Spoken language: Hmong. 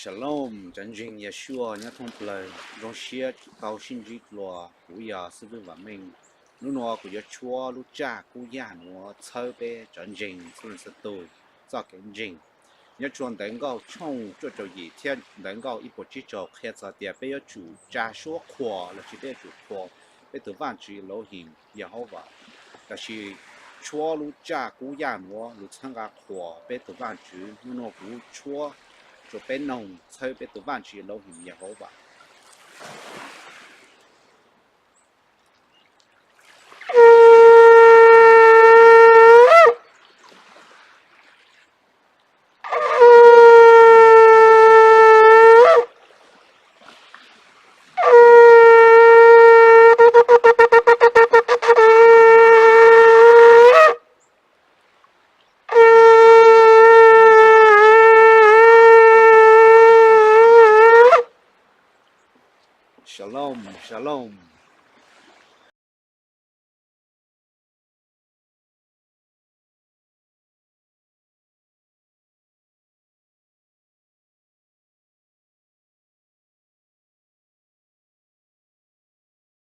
Shalom, cov ntseeg Yeshua nyob thoob plawg, zoo siab tau sib ntsib dlua. Kuv yog xib fwb Vam Meej. Hnub nuav kuv yuav tshuab lub tsaj kub yaj nuav txhawb peb cov ntseeg txhua leej txhua tug txoj kev ntseeg. Nyob tshuaj Ntawv Nkauj tshooj cuaj caum yim thiab Ntawv Nkauj ib puas tsib caug qhia txog tias peb yuav tsum tsa suab qhuas lossis peb yuav tsum qhuas peb tus Vaajtswv Elohim Yehauvas. Tab sis tshuab lub tsaj kub yaj nuav lug txhawb nqa qhuas peb tus Vaajtswv. Hnub nuav kuv tshuab rua peb noog txhawb peb tus Vaajtswv Elohim Yehauvas. Shalom, shalom.